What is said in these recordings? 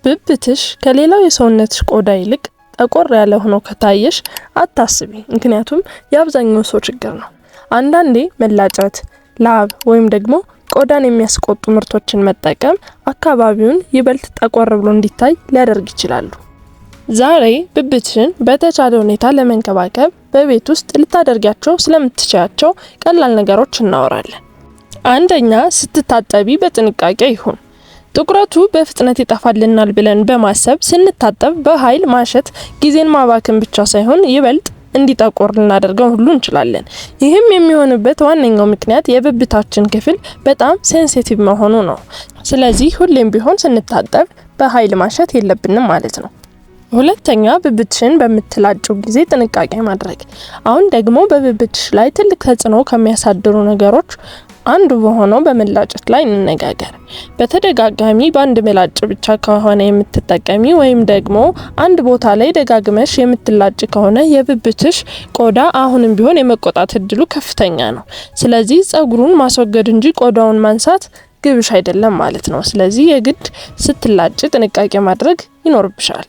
ብብትሽ ከሌላው የሰውነትሽ ቆዳ ይልቅ ጠቆር ያለ ሆኖ ከታየሽ አታስቢ፣ ምክንያቱም የአብዛኛው ሰው ችግር ነው። አንዳንዴ መላጨት፣ ላብ ወይም ደግሞ ቆዳን የሚያስቆጡ ምርቶችን መጠቀም አካባቢውን ይበልጥ ጠቆር ብሎ እንዲታይ ሊያደርግ ይችላሉ። ዛሬ ብብትሽን በተቻለ ሁኔታ ለመንከባከብ በቤት ውስጥ ልታደርጊያቸው ስለምትችያቸው ቀላል ነገሮች እናወራለን። አንደኛ፣ ስትታጠቢ በጥንቃቄ ይሁን። ጥቁረቱ በፍጥነት ይጠፋልናል ብለን በማሰብ ስንታጠብ በኃይል ማሸት ጊዜን ማባከን ብቻ ሳይሆን ይበልጥ እንዲጠቆር ልናደርገው ሁሉ እንችላለን። ይህም የሚሆንበት ዋነኛው ምክንያት የብብታችን ክፍል በጣም sensitive መሆኑ ነው። ስለዚህ ሁሌም ቢሆን ስንታጠብ በኃይል ማሸት የለብንም ማለት ነው። ሁለተኛ፣ ብብትሽን በምትላጭው ጊዜ ጥንቃቄ ማድረግ። አሁን ደግሞ በብብትሽ ላይ ትልቅ ተጽዕኖ ከሚያሳድሩ ነገሮች አንዱ በሆነው በመላጨት ላይ እንነጋገር። በተደጋጋሚ በአንድ ምላጭ ብቻ ከሆነ የምትጠቀሚ ወይም ደግሞ አንድ ቦታ ላይ ደጋግመሽ የምትላጭ ከሆነ የብብትሽ ቆዳ አሁንም ቢሆን የመቆጣት እድሉ ከፍተኛ ነው። ስለዚህ ጸጉሩን ማስወገድ እንጂ ቆዳውን ማንሳት ግብሽ አይደለም ማለት ነው። ስለዚህ የግድ ስትላጭ ጥንቃቄ ማድረግ ይኖርብሻል።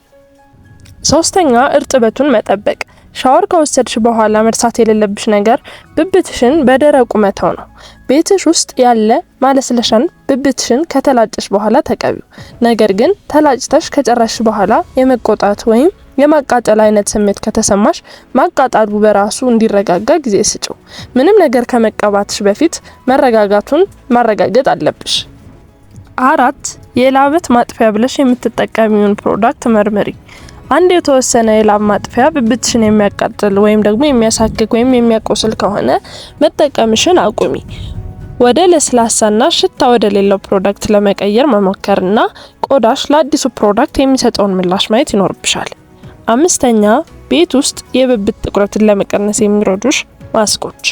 ሶስተኛ፣ እርጥበቱን መጠበቅ። ሻወር ከወሰድሽ በኋላ መርሳት የሌለብሽ ነገር ብብትሽን በደረቁ መተው ነው። ቤትሽ ውስጥ ያለ ማለስለሻን ብብትሽን ከተላጨሽ በኋላ ተቀቢው። ነገር ግን ተላጭተሽ ከጨረስሽ በኋላ የመቆጣት ወይም የማቃጠል አይነት ስሜት ከተሰማሽ ማቃጠሉ በራሱ እንዲረጋጋ ጊዜ ስጭው። ምንም ነገር ከመቀባትሽ በፊት መረጋጋቱን ማረጋገጥ አለብሽ። አራት፣ የላበት ማጥፊያ ብለሽ የምትጠቀሚውን product መርምሪ። አንድ የተወሰነ የላብ ማጥፊያ ብብትሽን የሚያቃጥል ወይም ደግሞ የሚያሳክክ ወይም የሚያቆስል ከሆነ መጠቀምሽን አቁሚ። ወደ ለስላሳና ሽታ ወደ ሌለው product ለመቀየር መሞከርና ቆዳሽ ለአዲሱ product የሚሰጠውን ምላሽ ማየት ይኖርብሻል። አምስተኛ፣ ቤት ውስጥ የብብት ጥቁረትን ለመቀነስ የሚረዱሽ ማስኮች።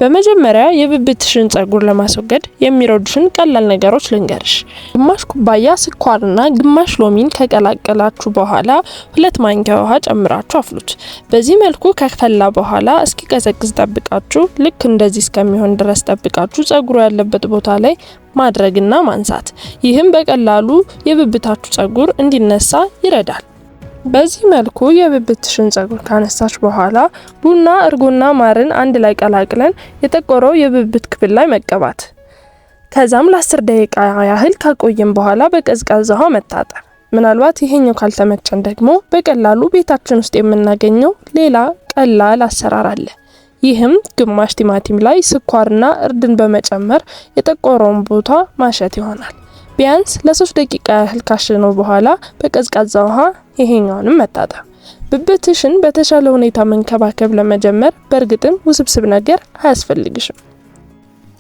በመጀመሪያ የብብትሽን ጸጉር ለማስወገድ የሚረዱሽን ቀላል ነገሮች ልንገርሽ። ግማሽ ኩባያ ስኳርና ግማሽ ሎሚን ከቀላቀላችሁ በኋላ 2 ማንኪያ ውሃ ጨምራችሁ አፍሉት። በዚህ መልኩ ከፈላ በኋላ እስኪቀዘቅዝ ጠብቃችሁ፣ ልክ እንደዚህ እስከሚሆን ድረስ ጠብቃችሁ ጸጉሩ ያለበት ቦታ ላይ ማድረግና ማንሳት። ይህም በቀላሉ የብብታችሁ ጸጉር እንዲነሳ ይረዳል። በዚህ መልኩ የብብትሽን ጸጉር ካነሳሽ በኋላ ቡና፣ እርጎና ማርን አንድ ላይ ቀላቅለን የጠቆረው የብብት ክፍል ላይ መቀባት። ከዛም ለ10 ደቂቃ ያህል ካቆየን በኋላ በቀዝቃዛ ውሃ መታጠብ። ምናልባት ይሄኛው ካልተመቸን ደግሞ በቀላሉ ቤታችን ውስጥ የምናገኘው ሌላ ቀላል አሰራር አለ። ይህም ግማሽ ቲማቲም ላይ ስኳርና እርድን በመጨመር የጠቆረውን ቦታ ማሸት ይሆናል። ቢያንስ ለ3 ደቂቃ ያህል ካሸነው በኋላ በቀዝቃዛ ውሃ ይሄኛውንም መታጠብ። ብብትሽን በተሻለ ሁኔታ መንከባከብ ለመጀመር በእርግጥም ውስብስብ ነገር አያስፈልግሽም።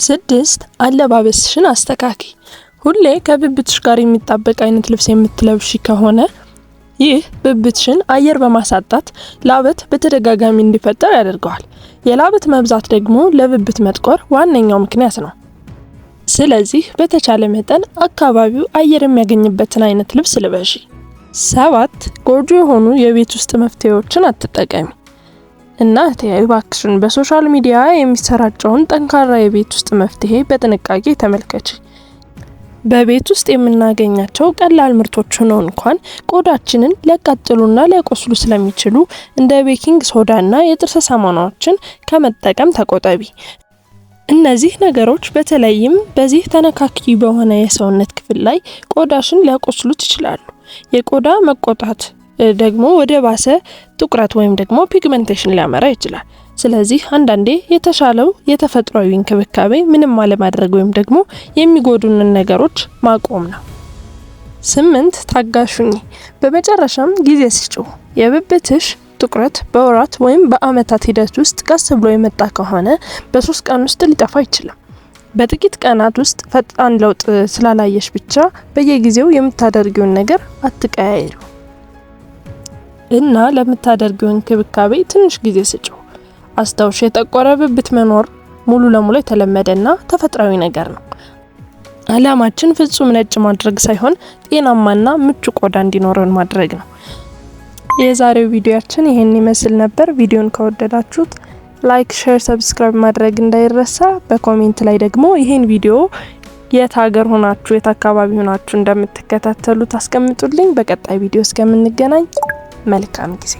ስድስት፣ አለባበስሽን አስተካክዪ። ሁሌ ከብብትሽ ጋር የሚጣበቅ አይነት ልብስ የምትለብሺ ከሆነ ይህ ብብትሽን አየር በማሳጣት ላበት በተደጋጋሚ እንዲፈጠር ያደርገዋል። የላበት መብዛት ደግሞ ለብብት መጥቆር ዋነኛው ምክንያት ነው። ስለዚህ በተቻለ መጠን አካባቢው አየር የሚያገኝበትን አይነት ልብስ ልበሺ። ሰባት፣ ጎጂ የሆኑ የቤት ውስጥ መፍትሄዎችን አትጠቀሚ። እናቴ እባክሽን በ social media የሚሰራጨውን ጠንካራ የቤት ውስጥ መፍትሄ በጥንቃቄ ተመልከቺ። በቤት ውስጥ የምናገኛቸው ቀላል ምርቶች ሆነው እንኳን ቆዳችንን ሊያቃጥሉና ሊያቆስሉ ስለሚችሉ እንደ baking soda እና የጥርስ ሳሙናዎችን ከመጠቀም ተቆጠቢ። እነዚህ ነገሮች በተለይም በዚህ ተነካኪ በሆነ የሰውነት ክፍል ላይ ቆዳሽን ሊያቆስሉት ይችላሉ። የቆዳ መቆጣት ደግሞ ወደ ባሰ ጥቁረት ወይም ደግሞ pigmentation ሊያመራ ይችላል። ስለዚህ አንዳንዴ የተሻለው የተፈጥሯዊ እንክብካቤ ምንም አለማድረግ ወይም ደግሞ የሚጎዱንን ነገሮች ማቆም ነው። ስምንት፣ ታጋሽ ሁኚ። በመጨረሻም ጊዜ ስጪው። የብብትሽ ጥቁረት በወራት ወይም በአመታት ሂደት ውስጥ ቀስ ብሎ የመጣ ከሆነ በ3 ቀን ውስጥ ሊጠፋ አይችልም። በጥቂት ቀናት ውስጥ ፈጣን ለውጥ ስላላየሽ ብቻ በየጊዜው የምታደርጊውን ነገር አትቀያይሪ እና ለምታደርጊው እንክብካቤ ትንሽ ጊዜ ስጪው። አስታውሽ፣ የጠቆረ ብብት መኖር ሙሉ ለሙሉ የተለመደና ተፈጥሯዊ ነገር ነው። አላማችን ፍጹም ነጭ ማድረግ ሳይሆን ጤናማና ምቹ ቆዳ እንዲኖረን ማድረግ ነው። የዛሬው ቪዲዮአችን ይሄን ይመስል ነበር። ቪዲዮን ከወደዳችሁት like፣ share፣ subscribe ማድረግ እንዳይረሳ። በ comment ላይ ደግሞ ይሄን ቪዲዮ የት ሀገር ሆናችሁ የት አካባቢ ሆናችሁ እንደምትከታተሉ ታስቀምጡልኝ። በቀጣይ ቪዲዮ እስከምንገናኝ መልካም ጊዜ።